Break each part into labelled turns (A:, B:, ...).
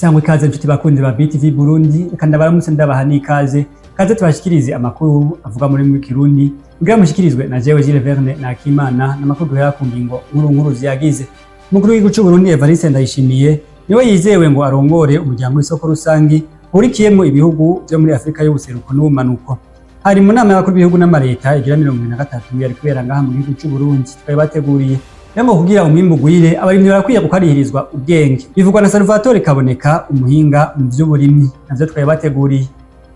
A: Cyangwa ikaze nshuti bakunzi ba BTV Burundi, reka ndabaramutse ndabaha n'ikaze. Kaze tubashikirize amakuru avuga muri mu Kirundi kugira mushikirizwe na jewe Jules Verne Nakimana, n'amakuru duhera ku ngingo nkuru nkuru ziyagize. Umukuru w'igihugu c'u Burundi Evariste Ndayishimiye niwe yizewe ngo arongore umuryango w'isoko rusangi uhurikiyemwo ibihugu vyo muri Afrika y'ubuseruko n'ubumanuko. Hari mu nama y'abakuru b'ibihugu n'amareta igira 73 yari kubera ngaha mu gihugu c'u Burundi. Twari bateguriye rero ngo kugira umwimbu ugwire, abarimyi barakwiye gukarihirizwa ubwenge. Bivugwa na Salvatore Kaboneka, umuhinga mu vy'uburimyi. Navyo twari bateguriye.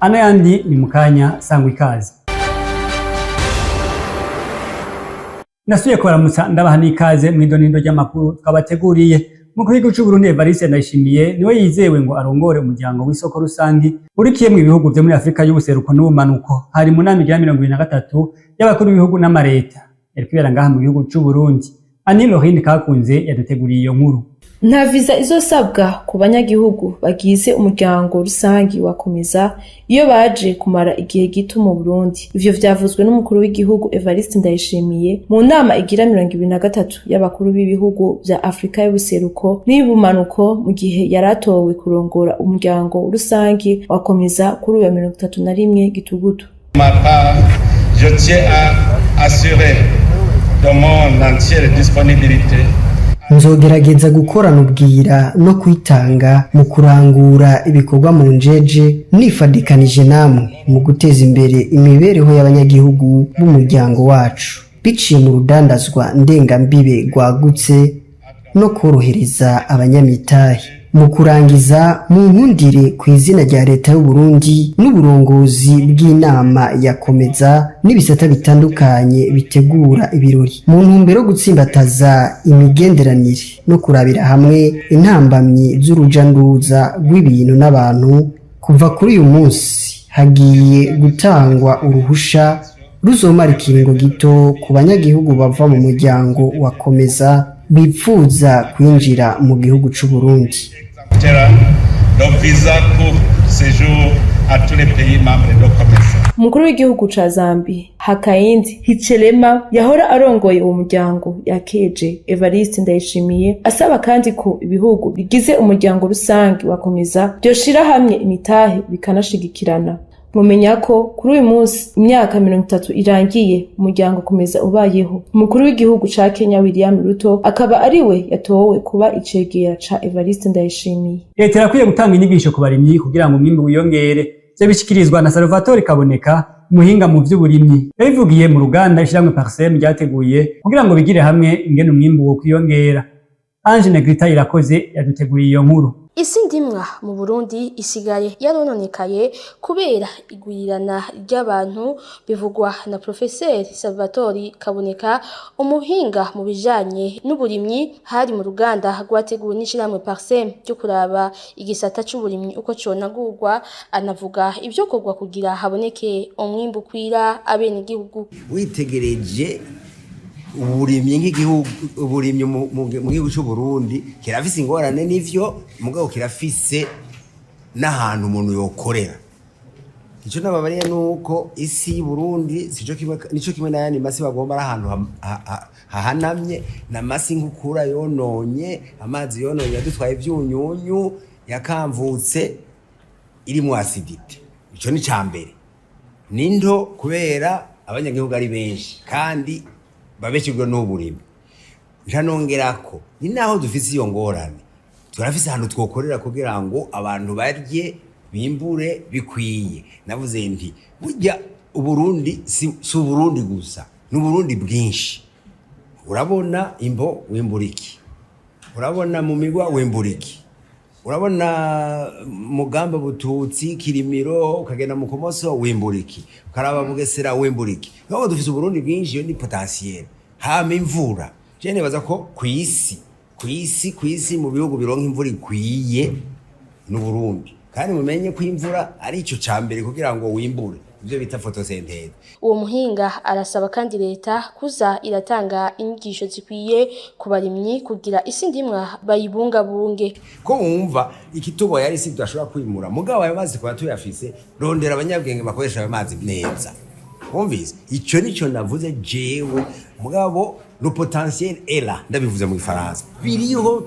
A: Ano yandi ni mu kanya, sangwa ikaze. Nasubiye kubaramutsa ndabaha n'ikaze mw'idonindo ry'amakuru twabateguriye. Umukuru w'igihugu c'u Burundi Evariste Ndayishimiye niwe yizewe ngo arongore umuryango w'isoko rusangi urikiyemwo ibihugu vyo muri Afrika y'ubuseruko n'ubumanuko. Hari mu nama igira 23 y'abakuru b'ibihugu n'amareta yari kubera ngaha mu gihugu c'u Burundi. Annie Lorine Kakunze yaduteguriye iyo nkuru.
B: Nta viza izosabwa ku banyagihugu bagize umuryango rusangi wa Komeza iyo baje kumara igihe gito mu Burundi. Ivyo vyavuzwe n'umukuru w'igihugu Evariste Ndayishimiye mu nama igira 23 y'abakuru b'ibihugu vya Afrika y'ubuseruko n'iy'ubumanuko, mu gihe yaratowe kurongora umuryango rusangi wa Komeza kuri uyu wa 31 Gitugutu.
C: Ma part, je tiens à assurer de mon entière disponibilité.
D: Nzogerageza gukorana ubwira no kwitanga mu kurangura ibikorwa mu njeje, nifadikanije namwe mu guteza imbere imibereho y'abanyagihugu b'umuryango wacu biciye mu rudandazwa ndengambibe rwagutse no korohereza abanyamitahe. Mu kurangiza, mu nkundire ku izina rya leta y'u Burundi n'uburongozi bw'inama ya Komeza n'ibisata bitandukanye bitegura ibirori, mu ntumbero yo gutsimbataza imigenderanire no kurabira hamwe intambamyi z'uruja n'uruza rw'ibintu n'abantu, kuva kuri uyu munsi hagiye gutangwa uruhusha ruzomara ikiringo gito ku banyagihugu bava mu muryango wa Komeza bipfuza kwinjira mu gihugu c'u Burundi.
C: Le visa court séjour à tous les pays membres de COMESA.
B: Umukuru w'igihugu ca Zambie Hakainde Hichilema yahora arongoye uwo muryango yakeje Evariste Ndayishimiye, asaba kandi ko ibihugu bigize umuryango rusangi wa Komeza vyoshira hamwe imitahe bikanashigikirana. Mumenya ko kuri uyu munsi imyaka 30 irangiye umuryango Komeza ubayeho. Umukuru w'igihugu ca Kenya William Ruto akaba ariwe yatowe kuba icegera ca Evariste Ndayishimiye.
A: Leta irakwiye gutanga inyigisho ku barimyi kugira ngo umwimbu wiyongere. Ivyo bishikirizwa na Salvatore Kaboneka, umuhinga mu vy'uburimyi. Yabivugiye mu ruganda ishirahamwe Parsem ryateguye kugira ngo bigire hamwe ingene umwimbu wo kwiyongera. Ange Negrita Irakoze yaduteguriye iyo nkuru.
E: Isi ndimwa mu Burundi isigaye yarononekaye kubera igwirirana ry'abantu, bivugwa na Professeur Salvatore Kaboneka, umuhinga mu bijanye n'uburimyi. Hari mu ruganda rwateguwe n'ishirahamwe Parsem ryo kuraba igisata c'uburimyi uko conagurwa, anavuga ivyokorwa kugira haboneke umwimbu ukwira abenegihugu.
F: Witegereje uburimyi nk'igihugu, uburimyi mu gihugu cy'u Burundi kirafise ingorane n'ivyo, mugabo kirafise n'ahantu umuntu yokorera. Icyo nababariye nuko isi y'u Burundi sico kimwe, nico kimwe n'ayandi masi bagomba, ari ahantu hahanamye n'amasi nkukura yononye amazi, yononye yadutwaye ivyunyunyu, yakamvutse irimwo acidité. Ico ni ca mbere. Ni nto kubera abanyagihugu ari benshi kandi babeshejwe n'uburimi. Ntanongerako ni naho dufise iyo ngorane, turafise ahantu twokorera kugira ngo abantu barye, bimbure bikwiye. Navuze nti burya Uburundi si Uburundi gusa, ni Uburundi bwinshi. Urabona Imbo wimbura iki? Urabona mu Migwa wimbura iki? Urabona Mugamba, Bututsi, Kirimiro, ukagenda mu Kumoso wimbura iki? Ukaraba Bugesera wimbura iki? Ntabwo dufise Uburundi bwinshi, iyo ni potentiel. Hama imvura, je nibaza ko kw'isi mu bihugu bironka imvura ikwiye n'Uburundi. Kandi mumenye ko imvura ari ico ca mbere kugira ngo wimbure, ivyo bita photosynthèse.
E: Uwo muhinga arasaba kandi leta kuza iratanga inyigisho zikwiye ku barimyi kugira isi ndimwa bayibungabunge.
F: Ko wumva ikituboye ari isi tudashobora kwimura, mugabo ayo mazi kuba tuyafise, rondera abanyabwenge bakoresha ayo mazi neza. Wumvise, ico nico navuze jewe. Mugabo le potentiel est là, ndabivuze mu Gifaransa, biriho.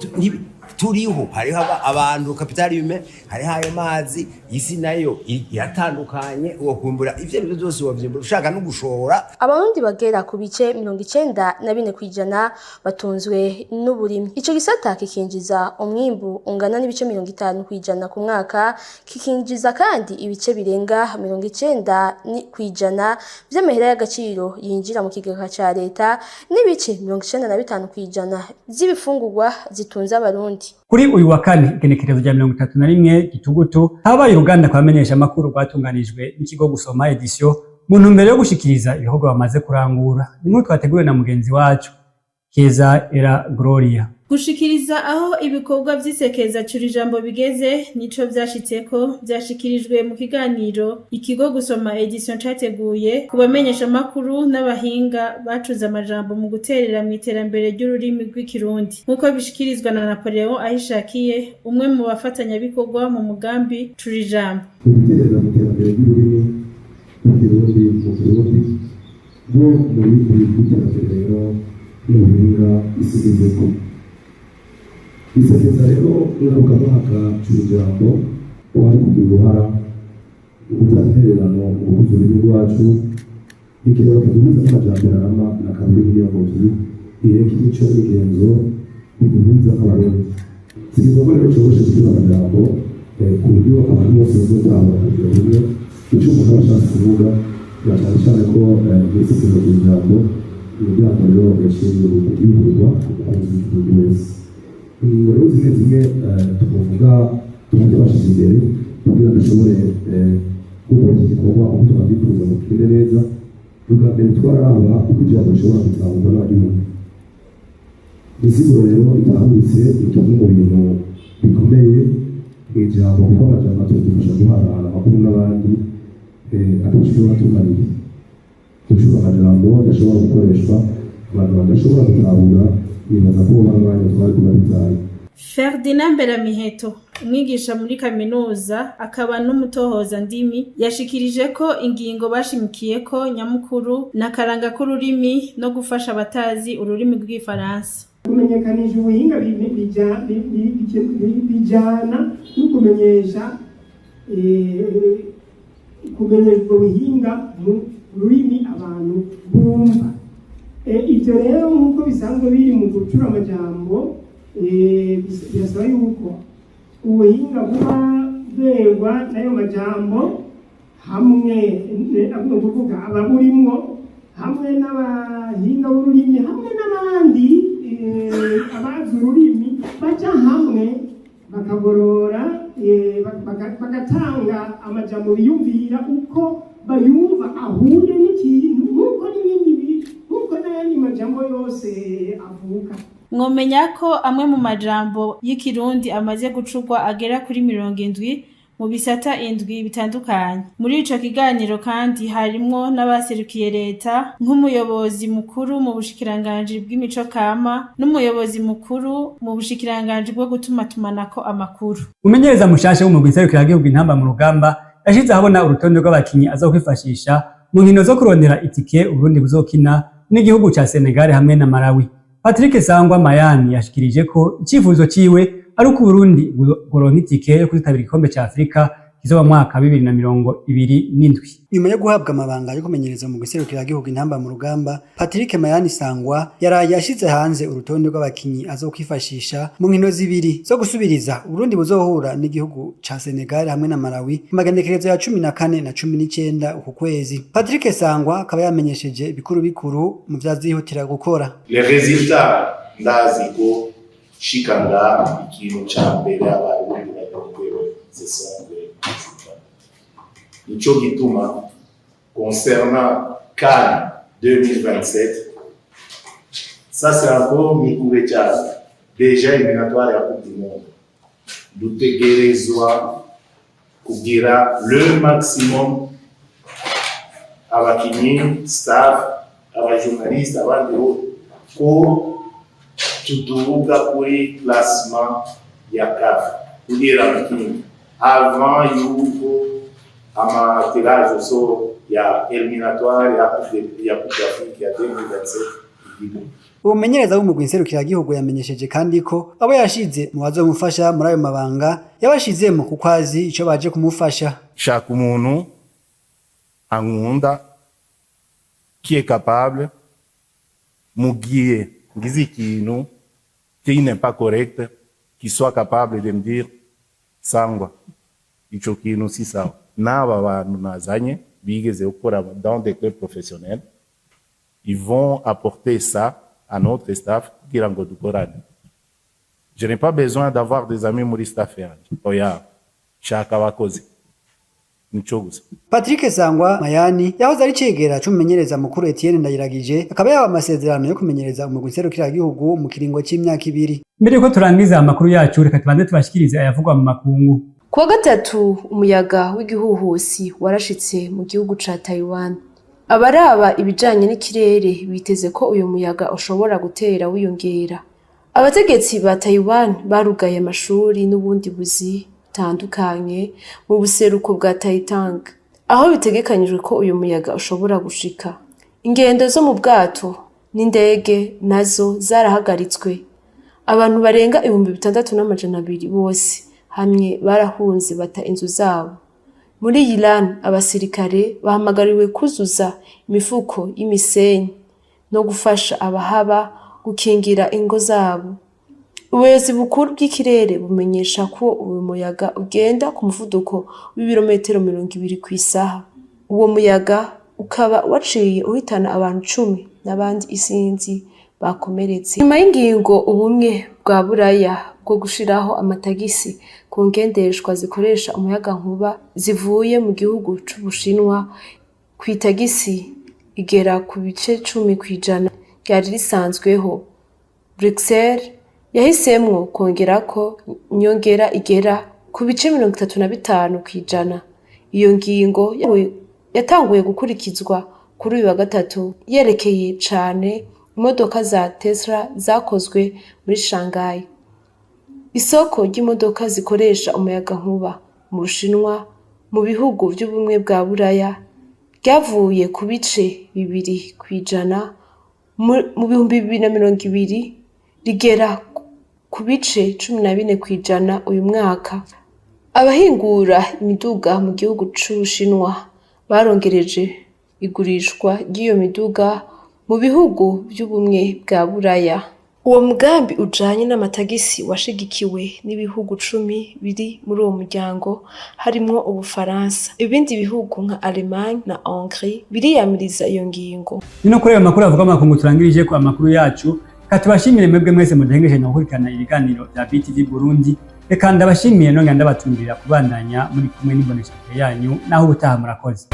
F: Turiho, hariho abantu, capital humain, hariho ayo mazi, isi nayo iratandukanye. Uwo ivyo arivyo vyose wovyimbura, ushaka no gushora.
E: Abarundi bagera ku bice 94% batunzwe n'uburimyi. Ico gisata kikinjiza umwimbu ungana n'ibice 50% ku mwaka, kikinjiza kandi ibice birenga 90% vy'amahera y'agaciro yinjira mu kigega ca leta, n'ibice 95% vy'ibifungurwa zitunze Abarundi.
A: Kuri uyu wa kane, igenekerezo rya 31 Gitugutu, habaye uruganda kwamenyesha amakuru rwatunganijwe n'ikigo Gusoma Edition mu ntumbero yo gushikiriza ibikorwa bamaze kurangura. Inkuru twateguwe na mugenzi wacu Keza Era Gloria.
G: Gushikiriza aho ibikorwa vy'isekeza Cura Ijambo bigeze nico vyashitseko, vyashikirijwe mu kiganiro ikigo Gusoma Edition categuye ku bamenyesha makuru n'abahinga bacuze amajambo mu guterera mu iterambere ry'ururimi rw'Ikirundi, nk'uko bishikirizwa na Napoleon Ahishakiye, umwe mu bafatanyabikorwa mu mugambi Cura Ijambo.
H: Guterera mu iterambere ry'ururimi rw'Ikirundi mu Burundi no mu bindi by'iterambere rero n'ubuhinga isi igezeko. Isekeza rero ngarukamwaka Cura Ijambo wari kugira uruhara mu gutanga intererano mu guhuza ururimi rwacu, ikiraro kiduhuza n'amajambere arama na kabiri n'iyongobyi ireka imico n'imigenzo biduhuza nk'Abarundi. Si igikorwa rero coroshe gutura amajambo ku buryo abantu bose bazotahura kugira bumwe icyo umuntu aba ashatse kuvuga, na cyane cyane ko mw'isekeza Cura Ijambo imiryango rero yaciye yugururwa ku mukunzi w'Igihugu wese. Ingingo rero zimwe zimwe tuvuga tuba twashyize imbere kugira dushobore gukora iki gikorwa uko twabyifuza ngo kigende neza, ubwa mbere twararaba uko ijambo rishobora gutahurwa n'abaryumva. Insiguro rero itahuritse ni kimwe mu bintu bikomeye mu ijambo, kuko amajambo atudufasha guhanahana amakuru n'abandi ataco yoba atumariye. Gucura amajambo adashobora gukoreshwa, abantu badashobora gutahura, nibaza ko woba umwanya twari kuba dutaye.
G: Ferdinand Beramiheto, umwigisha muri kaminuza akaba n'umutohoza ndimi, yashikirije ko ingingo bashimikiyeko nyamukuru n'akaranga k'ururimi no gufasha abatazi ururimi rw'Igifaransa.
I: Kumenyekanisha ubuhinga bijana no kumenyesha kumenyesha ubwo buhinga mu rurimi abantu bumva. Ibyo rero, nk'uko bisanzwe biri mu gucura amajambo, birasaba yuko ubuhinga buba bwerwa n'ayo majambo hamwe ni ukuvuga ababurimwo hamwe n'abahinga b'ururimi hamwe n'abandi abazi ururimi baja hamwe bakagorora, bagatanga amajambo biyumvira uko bayumva ahuye n'ikintu, nk'uko n'ibindi nk'uko n'ayandi majambo yose avuka.
G: Mwomenya ko amwe mu majambo y'Ikirundi amaze gucurwa agera kuri 70 mu bisata indwi bitandukanye. Muri ico kiganiro kandi harimwo n'abaserukiye leta, nk'umuyobozi mukuru mu bushikiranganji bw'imico kama n'umuyobozi mukuru mu bushikiranganji bwo gutumatumanako amakuru.
A: Umumenyereza mushasha w'umugwi nserukiragihugu Intamba mu Rugamba yashize ahabona urutonde rw'abakinyi azokwifashisha mu nkino zo kurondera itike Uburundi buzokina n'igihugu ca Senegal hamwe na Malawi. Patrick Sangwa Mayani yashikirije ko icifuzo ciwe ari uko Uburundi bworonka itike yo kwitabira igikombe ca Afrika kizoba mu mwaka 2027.
J: Nyuma yo guhabwa amabanga yo kumenyereza mu gihugu Intamba mu Rugamba, Patrick Mayani Sangwa yaraye ashize hanze urutonde rw'abakinyi azokwifashisha mu nkino zibiri zo gusubiriza Uburundi buzohura n'igihugu ca Senegal hamwe na Malawi mu magenekerezo ya 14 na 19 uku kwezi. Patrick Sangwa akaba yamenyesheje bikuru bikuru mu vyazihutira gukora.
K: Les résultats, ndazi ko shika ngaha, ikintu ca mbere Abarundi baryohewe, ce sont les résultats. Nico gituma concernant CAN 2027, ça c'est encore ni kure cyane, déjà éliminatoire ya Coupe du Monde, dutegerezwa kugira le maximum, abakinyi, staff, abajournaliste, abandi bo, ko tuduga kuri classement ya CAF, kuri ranking, avant yuko ama tirage au sort ya éliminatoire ya Coupe d'Afrique ya 2027 igihugu.
J: Umumenyereza w'umugwi nserukiragihugu yamenyesheje kandi ko abo yashize mu bazomufasha muri ayo mabanga yabashizemo kuko azi ico baje kumufasha.
K: Shaka umuntu ankunda, qui est capable, mu gihe ngize ikintu qui n'est pas correct, qui soit capable de me dire: "Sangwa, ico kintu si sawa." N'aba bantu nazanye bigeze gukora dans des clubs professionnels, ils vont apporter ça à notre staff kugira ngo dukorane. Je n'ai pas besoin d'avoir des amis muri staff yanje, oya, shaka abakozi, nico gusa.
J: Patrick Sangwa Mayani yahoze ari cegera c'umumenyereza mukuru Etienne Ndayiragije, akaba yahawe amasezerano yo kumenyereza umugwi nserukiragihugu mu kiringo c'imyaka 2.
A: Mbere yuko turangiza amakuru yacu, reka tubanze tubashikirize ayavugwa mu makungu.
B: Kuwa gatatu, umuyaga w'igihuhusi warashitse mu gihugu ca Taiwan. Abaraba ibijanye n'ikirere biteze ko uyu muyaga ushobora gutera wiyongera. Abategetsi ba Taiwan barugaye amashuri n'ubundi buzi butandukanye mu buseruko bwa Taitung, aho bitegekanyijwe ko uyu muyaga ushobora gushika. Ingendo zo mu bwato n'indege nazo zarahagaritswe. Abantu barenga 6200 bose hamwe barahunze bata inzu zabo. Muri Iran, abasirikare bahamagariwe kuzuza imifuko y'imisenyi no gufasha abahaba gukingira ingo zabo. Ubuyobozi bukuru bw'ikirere bumenyesha ko uyu muyaga ugenda ku muvuduko w'ibirometero 20 kw'isaha. Uwo muyaga ukaba waciye uhitana abantu 10 n'abandi isinzi bakomeretse. Nyuma y'ingingo Ubumwe bwa Buraya bwo gushiraho amatagisi ku ngendeshwa zikoresha umuyagankuba zivuye mu gihugu c'Ubushinwa, kw'itagisi igera ku bice 10% ryari risanzweho, Bruxelles yahisemwo kwongerako inyongera igera ku bice 35%. Iyo ngingo yatanguye gukurikizwa kuri uyu wa gatatu, yerekeye cane imodoka za Tesla zakozwe muri Shanghai. Isoko ry'imodoka zikoresha umuyagankuba mu Bushinwa mu bihugu vy'Ubumwe bwa Buraya ryavuye ku bice 2% mu 2020 rigera ku bice 14% uyu mwaka. Abahingura imiduga mu gihugu c'Ubushinwa barongereje igurishwa ry'iyo miduga mu bihugu vy'Ubumwe bwa Buraya. Uwo mugambi ujanye n'amatagisi washigikiwe n'ibihugu 10 biri muri uwo muryango, harimwo Ubufaransa. Ibindi bihugu nka Allemagne na Hongrie biriyamiriza iyo ngingo.
A: Ni no kuri ayo makuru avuga amakungu turangirije ko amakuru yacu. Reka tubashimire mwebwe mwese muduhengeje gukurikirana ibiganiro bya BTV Burundi. Reka ndabashimiye, nongera ndabatumirira kubandanya muri kumwe n'imboneshakure yanyu. Naho ubutaha, murakoze.